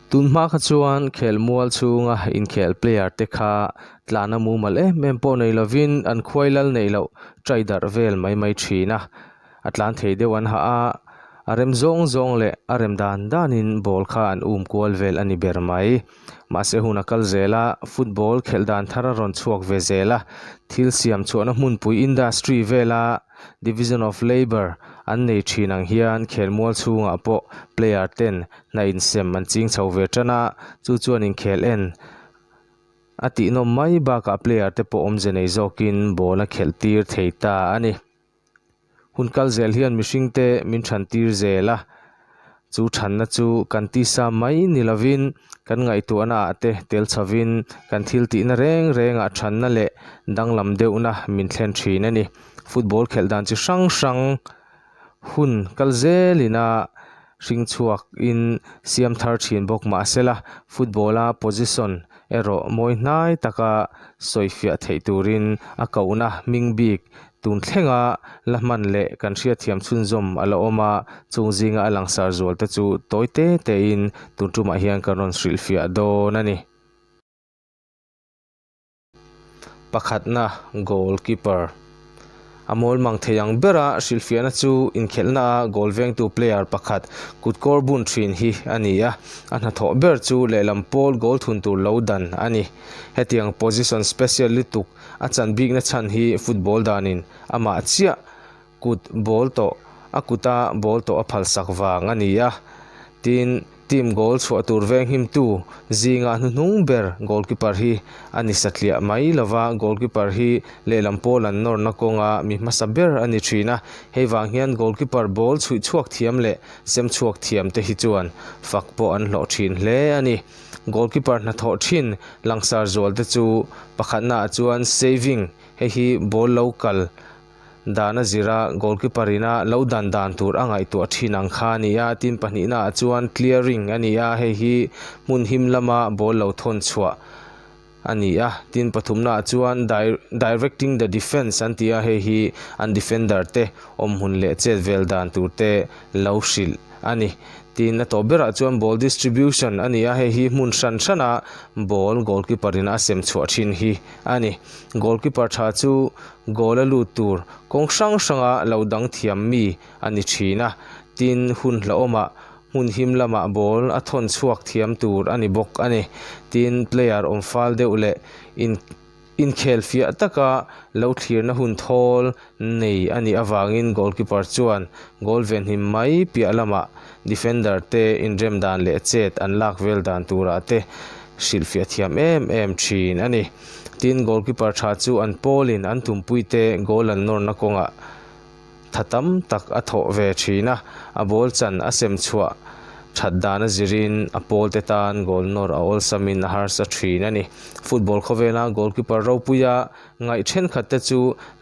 Tun hma kha chuan khelmual chhunga inkhel player te kha tlana mumal em em pawh nei lovin an khuai lal neih loh trai darh vel mai mai thin a. A tlan thei deuh an hah a, a rem zawng zawng leh a rem dan danin ball kha an um kual vel a ni ber mai. Mahse hun a kal zel a, football khelh dan thar a rawn chhuak ve zel a, thil siam chhuahna hmunpui industry vela division of labour an nei thin ang hian khelmual chhungah pawh player ten hna insem an ching chho ve tan a, chu chuan inkhel en a tihnawm mai bakah player te pawh awmze nei zawkin ball a khelh tir thei ta a ni. Hun kal zel hian mihringte min than tir zel a, chu thanna chu kan tisa mai ni lovin kan ngaihtuahna ah te tel chhovin kan thil tihna reng rengah thanna leh danglam deuhna min thlen thin a ni. Football khelh dan chi hrang hrang hun kal zelin a hring chhuak in siam thar thin bawk mahsela football a position erawh mawi hnai taka sawifiah theih turin a kohna hming bik tun thlenga la hman leh kan hriatthiam chhunzawm a la awm a, chung zinga a langsar zual te chu tawi te tein tun tumah hian kan rawn hrilhfiah dawn a ni. Pakhatna goal keeper a mawl mang thei ang bera hrilhfiahna chu inkhelhna a goal vengtu player pakhat kut kawr bun thin hi a ni a, a hnathawh ber chu lehlam pawl goal thun tur lo dan a ni. Hetiang position special lutuk a chan bikna chhan hi football danin amah chiah kut ball tawh a kuta ball tawh a phalsak vang a ni a, tin team goal chhuah tur venghimtu zinga hnuhnung ber goalkeeper hi a ni satliah mai lova, goalkeeper hi lehlam pawl an nawrna kawnga mi hmasa ber a ni thin a, hei vang hian goalkeeper ball chhuih chhuak thiam leh sem chhuak thiam te hi chuan fak pawh an hlawh thin hle a ni. Goalkeeper hnathawh thin langsar zual te chu pakhatna ah chuan saving hei hi ball lo kal dan a zir a, goalkeeper ina lo dan dan tur a ngaihtuah thin ang kha a ni a, tin pahnihna ah chuan clearing a ni a, hei hi hmun him lama ball lo thawn chhuah a ni a, tin pathumna ah chuan directing the defence an ti a, hei hi an defender te awm hun leh chet vel dan tur te lo hrilh a ni. Tin a tawp berah chuan ball distribution a ni a, hei hi hmun hran hrana ball goalkeeper in a sem chhuah thin hi a ni. Goalkeeper tha chu goal a lut tur kawng hrang hranga lo dang thiam mi a ni thin a, tin hun hlauhawmah hmun him lamah ball a thawn chhuak thiam tur a ni bawk a ni. Tin player awm fal deuh leh in. Inkhel fiah taka lo thlirna hun thawl nei a nih avangin goalkeeper chuan goal venhim mai piah lamah defender te inrem dan leh chet an lak vel dan turah te hrilhfiah thiam em em thin a ni. Tin, goalkeeper tha chu an pawlin an tumpuite goal an nawrna kawngah tha tam tak a thawh ve thin a, a ball chan a sem chhuah that dan a zirin a pawl te tan goal nawr a awlsamin a harsa thin a ni. Football khawvela goalkeeper ropuia ngaih thenkhat te chu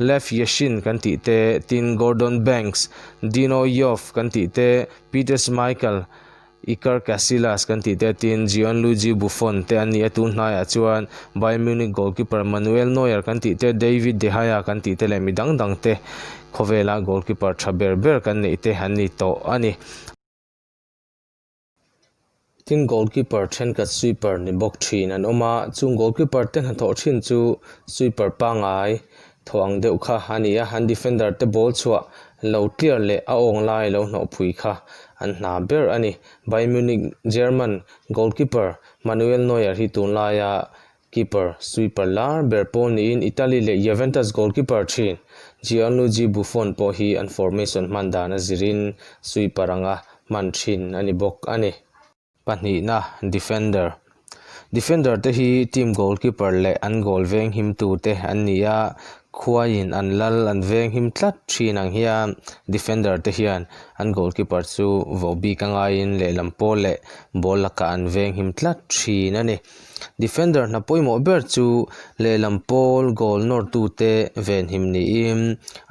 Lev Yashin kan tih te, tin Gordon Banks, Dino Yoff kan tih te, Peter Schmeichel, Iker Casillas kan tih te tin Gianluigi Buffon te an ni a, tun hnaiah chuan Bayern Munich goalkeeper Manuel Neuer kan tih te, David De Gea kan tih te leh mi dang dang te khawvela goalkeeper tha ber ber kan neih te an ni tawh a ni. Tin goalkeeper thenkhat sweeper ni bawk thin an awm a, chung goalkeeper te hnathawh thin chu sweeper pangngai thaw ang deuh kha a ni a, an defender te ball chhuah lo clear leh a awng lai lo hnawh phui kha an hna ber a ni. Bayern Munich German goalkeeper Manuel Neuer hi tunlaia keeper sweeper lar ber pawl niin Italy leh Juventus goalkeeper thin Gianluigi Buffon pawh hi an formation hman dan a zirin sweeper anga hman thin a ni bawk a ni. Pahnihna, Defender. Defender te hi team goalkeeper leh an goal venghim tute an ni a, khuaiin an lal an venghim tlat thin ang hian defender te hian an goalkeeper chu vo bik a ngaiin lehlam pawl leh ball lakah an venghim tlat thin a ni. Defender hna pawimawh ber chu lehlam pawl goal nawr tute venhim niin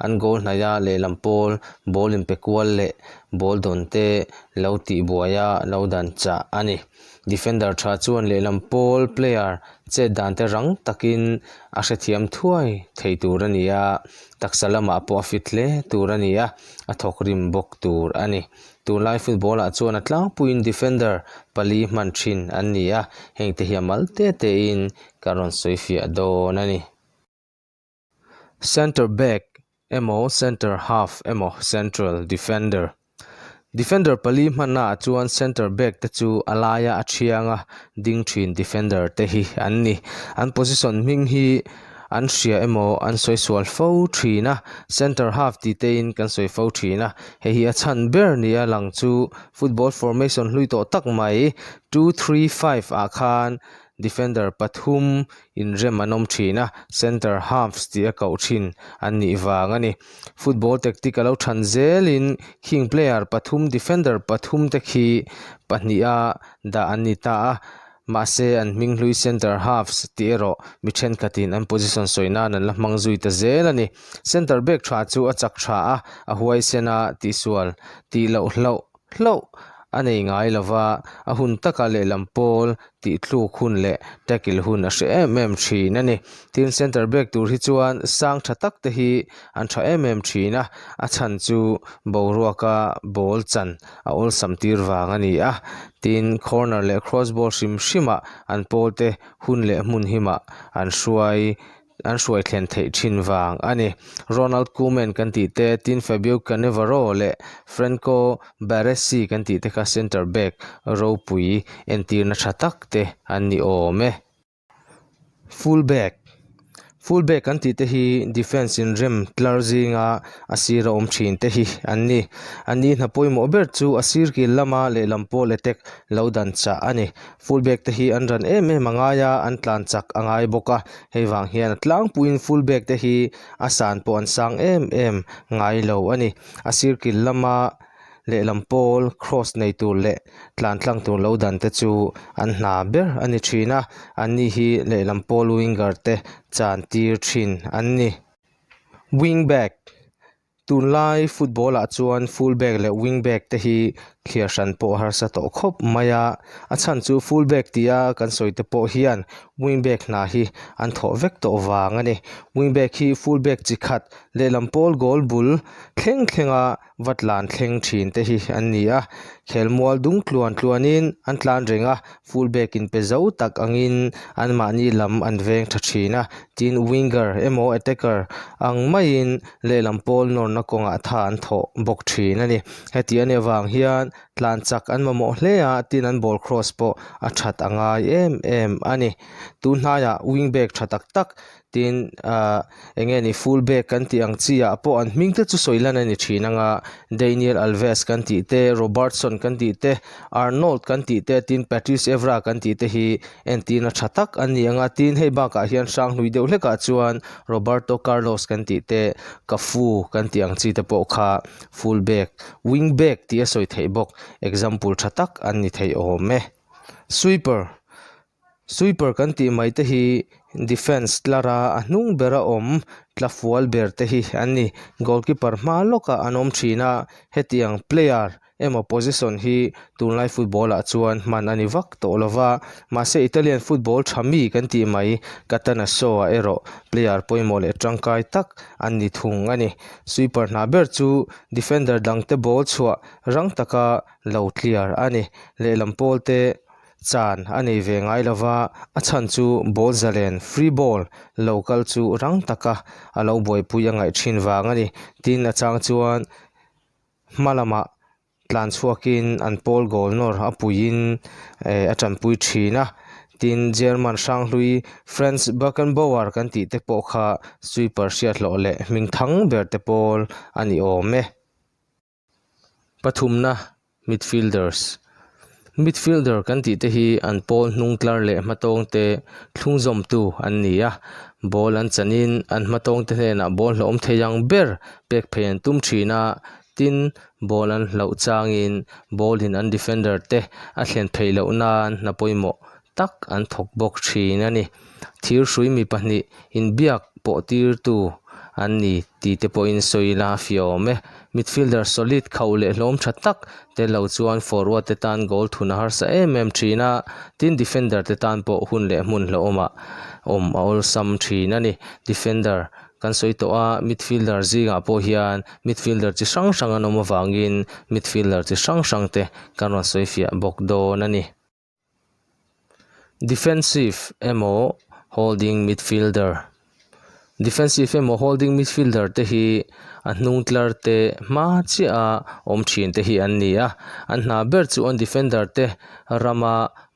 an goal hnaih a lehlam pawl ball inpe kual leh ball dawn te lo tih buai a lo dan chah a ni. Defender tha chuan lehlam pawl player Chet dan te rang takin a hrethiam thuai thei tur a ni a, taksa lamah pawh a fit hle tur a ni a, a thawk rim bawk tur a ni. Tunlai football ah chuan a tlangpuiin defender pali hman thin an ni a, hengte hi a mal te tein ka rawn sawi fiah dawn a ni. Centre back emaw centre half emaw central defender. Defender pali hmanna ah chuan centre back te chu a laia a thianga ding thin defender te hi an ni. An position hming hi an hria emaw an sawi sual fo thin a, centre half tih te in kan sawi fo thin a, hei hi a chhan ber nia lang chu football formation hlui tawh tak mai 2-3-5 ah khan defender pathum inrem an awm thin a, centre halves tih a koh thin an nih vang a ni. Football tactic a lo than zelin khing player pathum defender pathum te khi pahniha dah an ni ta a, mahse an hming hlui centre halves tih erawh mi thenkhatin an position sawi nan an la hmang zui ta zel a ni. Centre back tha chu a chak tha a, a huaisen a tihsual tih loh hlauh hlauh a nei ngai lo va, a hun taka lehlam pawl tih tluk hun leh tackle hun a hre em em thin a ni. Tin, centre back tur hi chuan sang tha tak te hi an tha em em thin a, a chhan chu boruaka ball chan a awlsam tir vang a ni a. Tin, corner leh cross ball hrim hrimah an pawl te hun leh hmun himah an hruai an hruai thlen theih thin vang a ni. Ronald Koeman kan tih te, tin Fabio Cannavaro leh Franco Baresi kan tih te kha centre back ropui entirna tha tak te an ni awm e. Full back Full back kan tih te hi defence inrem tlar zinga a sira awm thin te hi an ni. An ni hna pawimawh ber chu a sir kil lama lehlam pawl attack lo dan chah a ni. Full back te hi an ran em em a ngai a, an tlan chak a ngai bawk a, hei vang hian a tlangpuiin full back te hi a san pawh an sang em em ngai lo a ni. A sir kil lama lehlam pawl cross nei tur leh tlan tlang tur lo dan te chu an hna ber a ni thin a, an ni hi lehlam pawl winger te chan tir thin an ni. Wing back. Tunlai football ah chuan full back leh wing back te hi thliar hran pawh a harsa tawh khawp mai a, a chhan chu full back tia kan sawi te pawh hian wing back hna hi an thawh vek tawh vang a ni. Wing back hi full back chi khat lehlam pawl goal bul thleng thlenga va tlan thleng thin te hi an ni a, khelmual dung tluan tluanin an tlan reng a, full back in pe zo tak angin anmahni lam an veng tha thin a, tin winger emaw attacker ang maiin lehlam pawl nawrna kawngah tha an thawh bawk thin a ni. Heti a nih avang hian tlan chak an mamawh hle a, tin an ball cross pawh a that a ngai em em a ni. Tun hnaiah wing back tha tak tak Tin, ah eng nge ni full back kan tih ang chi ah pawh an hming te chu sawi lan a ni thin ang a, Daniel Alves kan tih te, Robertson kan tih te, Arnold kan tih te, tin Patrice Evra kan tih te hi entirna tha tak an ni ang a, tin hei bakah hian hranghlui deuh hlekah chuan Roberto Carlos kan tih te, Cafu kan tih ang chi te pawh kha full back, wing back tih a sawi theih bawk, example tha tak an ni thei awm e. Sweeper. Sweeper kan tih mai te hi defence tlara a hnung bera awm tla fual ber te hi an ni. Goalkeeper hma lawkah an awm thin a, hetiang player emaw position hi tunlai football ah chuan hman a ni vak tawh lo va, mahse Italian football tha mi kan tih mai Catanaccio ah erawh player pawimawh leh tangkai tak an ni thung a ni. Sweeper hna ber chu defender dangte ball chhuah rang taka lo clear a ni. Lehlam pawl te Chan a nei ve ngai lo va, a chhan chu ball zalen, free ball, lo kal chu rang taka a lo buaipui a ngaih thin vang a ni. Tin, a chang chuan hma lamah tlan chhuakin an pawl goal nawr a puiin a tanpui thin a. Tin, German hranghlui Franz Beckenbauer kan tih te pawh kha sweeper hriathlawh leh hmingthang ber te pawl a ni awm e. Pathumna, Midfielders Midfielder kan tih te hi an pawl hnung tlar leh hmatawng te thlung zawmtu an ni a, ball an chanin an hmatawng te hnenah ball hlauhawm thei ang ber pek phei an tum thin a, tin ball an hlauh changin ball in an defender te a thlen phei loh nan hna pawimawh tak an thawk bawk thin a ni. Thirhrui mi pahnih inbiak pawh tirtu. an ni tih te pawhin sawi ila a fiah awm e. Midfielder solid khauh leh hlawm tha tak tel lo chuan forward te tan goal thun a harsa em em thin a, tin defender te tan pawh hun leh hmun hlauhawmah awm a awlsam thin a ni. Defender kan sawi tawh a, midfielder zingah pawh hian midfielder chi hrang hrang an awm avangin midfielder chi hrang hrang te kan rawn sawi fiah bawk dawn a ni. Defensive emaw holding midfielder Defensive emaw holding midfielder te hi a hnung tlar te hma chiah a awm thin te hi an ni a, an hna ber chu an defender te rama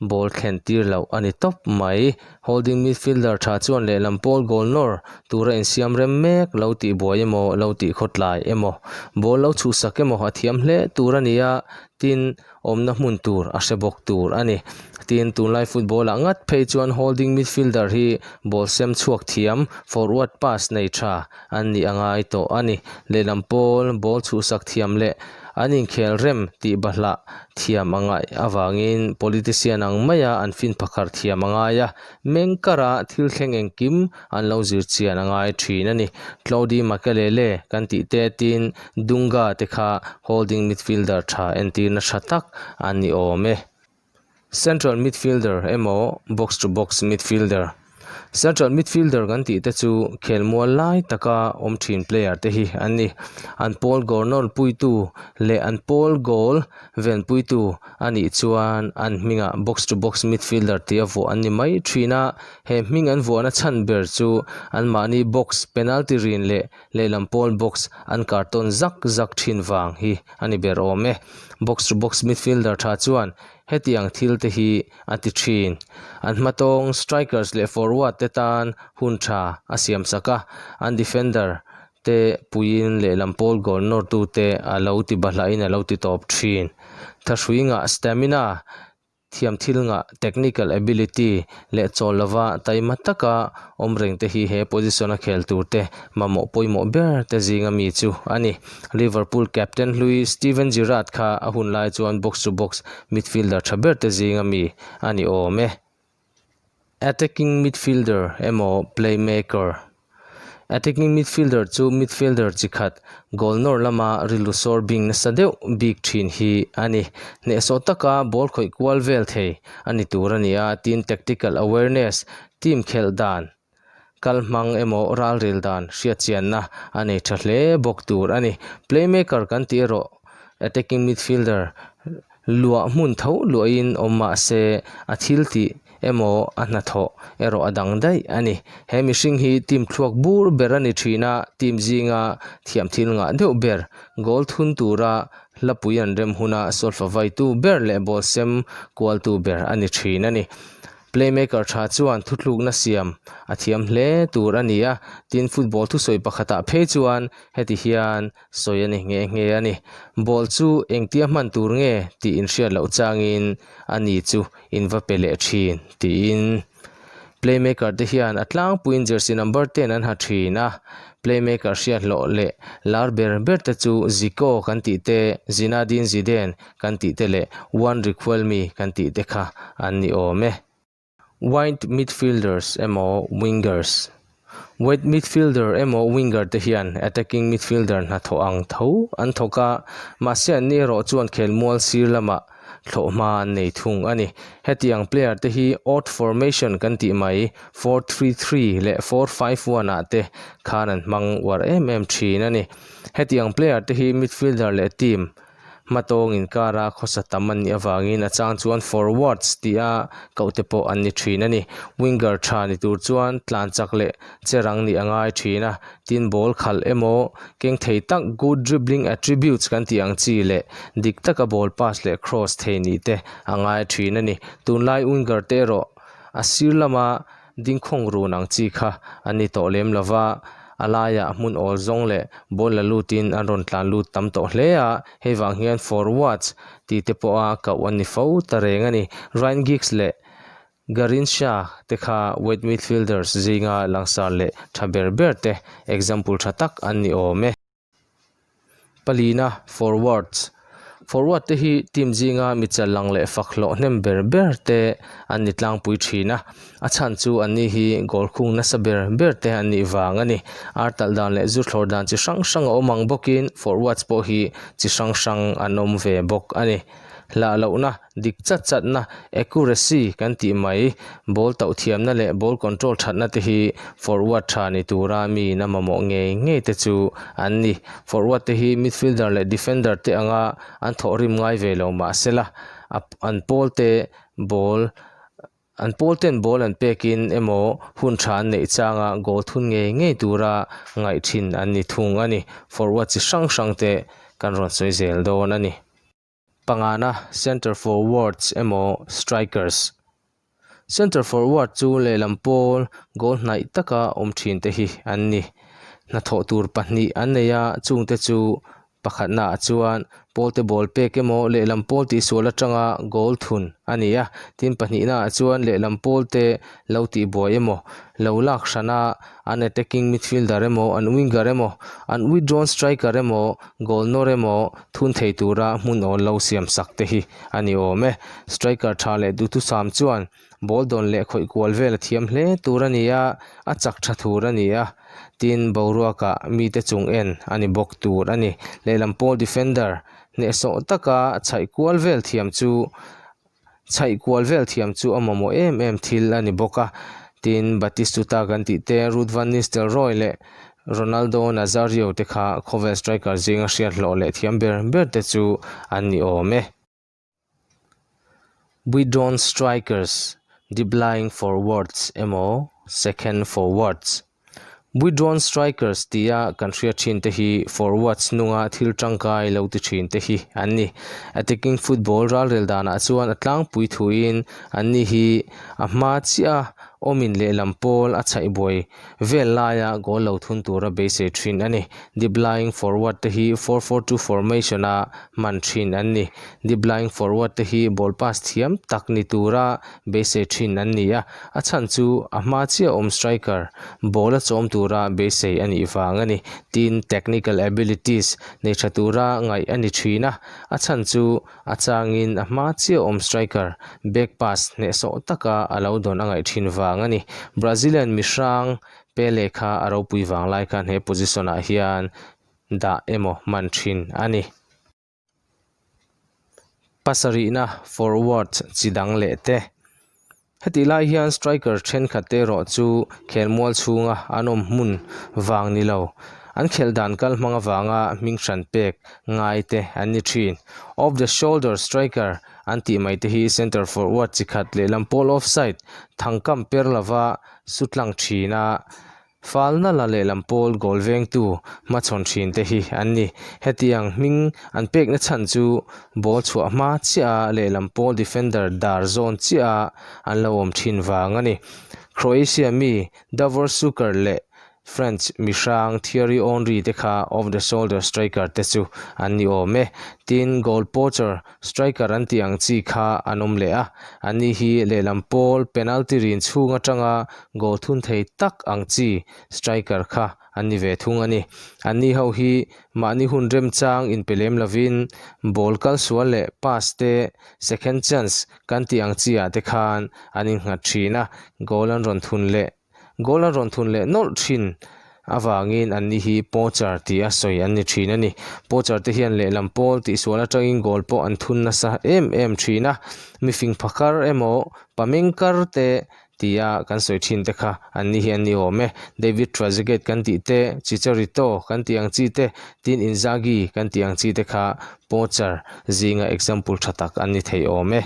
ball thlen tir loh a ni tawp mai. Holding midfielder tha chuan lehlam pawl goal nawr tura insiam rem mek lo tih buai emaw lo tih khawtlai emaw ball lo chhuhsak emaw a thiam hle tur a ni a, tin awmna hmun tur a hre bawk tur a ni. Tin, tunlai football ah ngat phei chuan holding midfielder hi ball sem chhuak thiam, forward pass nei tha an nih a ngai tawh a ni. Lehlam pawl ball chhuhsak thiam leh an inkhel rem tih bahlah thiam a ngaih avangin politician ang maia an fin phakhar thiam a ngai a, meng kara thil thleng engkim an lo zir chian a ngai thin a ni. Claude Makelele kan tih te tin Dunga te kha holding midfielder tha entirna tha tak an ni awm e. Central midfielder emaw box to box midfielder Central midfielder kan tih te chu khelmual lai taka awm thin player te hi an ni. An pawl goal nawr puitu leh an pawl goal venpuitu a nih chuan an hmingah box to box midfielder tia vuah an ni mai thin a. He hming an vuahna chhan ber chu anmahni box penalty rin leh lehlam pawl box an kar tawn zak zak thin vang hi a ni ber awm e. Box to box midfielder tha chuan hetiang thil te hi a ti thin. An hmatawng strikers leh forward te tan hun tha a siam sak a, an defender te puiin lehlam pawl goal nawrtu te a lo ti bahlahin a lo ti tawp thin. Thahrui ngah stamina Thiam thil ngah, technical ability, leh chawl lova taima taka awm reng te hi he position a khel tur te mamawh pawimawh ber te zinga mi chu a ni. Liverpool captain hlui Steven Gerrard kha a hun lai chuan box to box midfielder tha ber te zinga mi a ni awm e. Attacking midfielder emaw playmaker Attacking midfielder chu midfielder chi khat, goal nawr lama rilru sawr bing nasa deuh bik thin hi a ni. Hnehsawh taka ball khawih kual vel thei a ni tur a ni a, tin tactical awareness, team khelh dan, kal hmang emaw ralrel dan hriatchianna a nei tha hle bawk tur a ni. Playmaker kan tih erawh attacking midfielder luah hmun tho luahin awm mah se a thil tih emaw a hnathawh erawh a dang daih a ni. He mihring hi team thluak bur ber a ni thin a, team zinga thiam thil ngah deuh ber, goal thun tura hlapui an rem huna solfa vaitu ber leh ball sem kualtu ber a ni thin a ni. Playmaker tha chuan thuthlukna siam a thiam hle tur a ni a, tin football thusawi pakhatah phei chuan heti hian sawi a ni nghe nghe a ni. Ball chu engtia hman tur nge tih inhriat loh changin a ni chu in va pe leh thin tiin playmaker te hian a tlangpuiin jersey number ten an ha thin a, playmaker hriat hlawh leh lar ber ber te chu Zico kan tih te, Zinedine Zidane kan tih te leh Juan Riquelme kan tih te kha an ni awm e. Wide midfielders emaw wingers Wide midfielder emaw winger te hian attacking midfielder hnathawh ang tho an thawk a, mahse anni erawh chuan khelmual sir lamah thlawhhma an nei thung a ni. Hetiang player te hi odd formation kan tih mai 4-3-3 leh 4-5-1 ah te khan an hmang uar em em thin a ni. Hetiang player te hi midfielder leh team Hmatawng inkara khawsa tam an nih avangin a chang chuan forwards tia koh te pawh an ni thin a ni. Winger tha ni tur chuan tlan chak leh che rang nih a ngai thin a, tin ball khalh emaw keng thei tak good dribbling attributes kan tih ang chi leh dik taka ball pass leh cross thei nih te a ngai thin a ni. Tunlai winger te erawh a sir lama Dingkhawng run ang chi kha an ni tawh lem lo va, a laiah hmun awl zawng leh ball la lutin an rawn tlan lut tam tawh hle a, hei vang hian forwards tih te pawha koh an ni fo ta reng a ni. Ryan Giggs leh Garrincha te kha wide midfielders zinga langsar leh tha ber ber te example tha tak an ni awm e. Palina, Forwards. Forward te hi team zinga mi chal lang leh fak hlawh hnem ber ber te an ni tlangpui thin a, a chhan chu anni hi goal khung nasa ber ber te an nih vang a ni. Ar talh dan leh zu thlawr dan chi hrang hrang a awm ang bawkin forwards pawh hi chi hrang hrang an awm ve bawk a ni. Hlah lohna, dik chat chatna, accuracy kan tih mai, ball tauh thiamna leh ball control thatna te hi forward tha ni tura miin a mamawh ngei ngei te chu an ni. Forward te hi midfielder leh defender te anga an thawhrim ngai ve lo mahsela an pawl te ball An pawl ten ball an pekin emaw hun tha an neih changa goal thun ngei ngei tura ngaih thin an ni thung a ni. Forward chi hrang hrang te kan rawn sawi zel dawn a ni. Pangana centre forwards emaw strikers. Centre forward chu lehlam pawl goal hnaih taka awm thin te hi an ni. Hnathawh tur pahnih an nei a, chungte chu Pakhatnaah chuan pawlte ball pek emaw lehlam pawl tihsual atanga goal thun a ni a, tin pahnihnaah chuan lehlam pawlte lo tihbuai emaw lo lak hrana an attacking midfielder emaw an winger emaw an withdrawn striker emaw goal nawr emaw thun thei tura hmun awl lo siam sak te hi a ni awm e. Striker tha leh duhthusam chuan Ball dawn leh khawih kual vel a thiam hle tur a ni a, a chak tha tur a ni a, tin boruakah mite chung en a ni bawk tur a ni. Lehlam pawl defender hnehsawh taka chhaih kual vel thiam chu chhaih kual vel thiam chu a mamawh em em thil a ni bawk a, tin Batistuta kan tih te, Ruud van Nistelrooy leh Ronaldo Nazario te kha khawvel striker zinga hriat hlawh leh thiam ber ber te chu an ni awm e. Withdrawn strikers, deep-lying forwards emaw second forwards. Withdrawn strikers tia kan hriat thin te hi forwards hnunga thil tangkai lo ti thin te hi an ni. Attacking football ralrel danah chuan a tlangpui thuin anni hi a hma chiah a awmin lehlam pawl a chhaih buai vel laia goal lo thun tura beisei thin a ni. Deep-lying forward te hi 4-4-2 formation-a hman thin an ni. Deep-lying forward te hi ball pass thiam tak ni tura beisei thin an ni a, a chhan chu a hma chiah awm striker ball a chawm tura beisei a nih vang a ni. Tin, technical abilities nei tha tura ngaih a ni thin a, a chhan chu A changin a hma chiah awm striker back pass hnehsawh taka a lo dawn a ngaih thin vang a ni. Brazilian mihrang Pele kha a ropui vang lai khan he position ah hian dah emaw hman thin a ni. Pasarihna forward chi dang leh te. Hetih lai hian striker thenkhat te erawh chu khelmual chhunga an awm hmun vang ni lo, an khelh dan kal hmang avanga hming hran pek ngai te an ni thin. Off the shoulder striker an tih mai te hi centre forward chi khat lehlam pawl offside thangkam per lova su tlang thin a, Falna la lehlam pawl goal vengtu hmachhawn thin te hi an ni. Hetiang hming an pekna chhan chu ball chhuah hma chiah a lehlam pawl defender dar zawn chiah a an lo awm thin vang a ni. Croatia mi Davor Suker leh French mi hrang Thierry Henry te kha off the shoulder striker te chu an ni awm e. Tin, goal poacher Striker an tih ang chi kha an awm leh a, anni hi lehlam pawl penalty rin chhung atanga goal thun thei tak ang chi striker kha an ni ve thung a ni. Anni ho hi mahni hun remchang inpe lem lovin ball kal sual leh pass te second chance kan tih ang chi ah te khan an innghat thin a, goal an rawn thun leh Goal a rawn thun leh nawlh thin avangin anni hi poacher tia sawi an ni thin a ni. Poacher te hian lehlam pawl tihsual atangin goal pawh an thun nasa em em thin a, mifing phakar emaw pamengkar te tia kan sawi thin te kha anni hi an ni awm e. David Trezeguet kan tih te, Chicharito kan tih ang chi te, tin Inzaghi kan tih ang chi te kha poacher zinga example tha tak an ni thei awm e.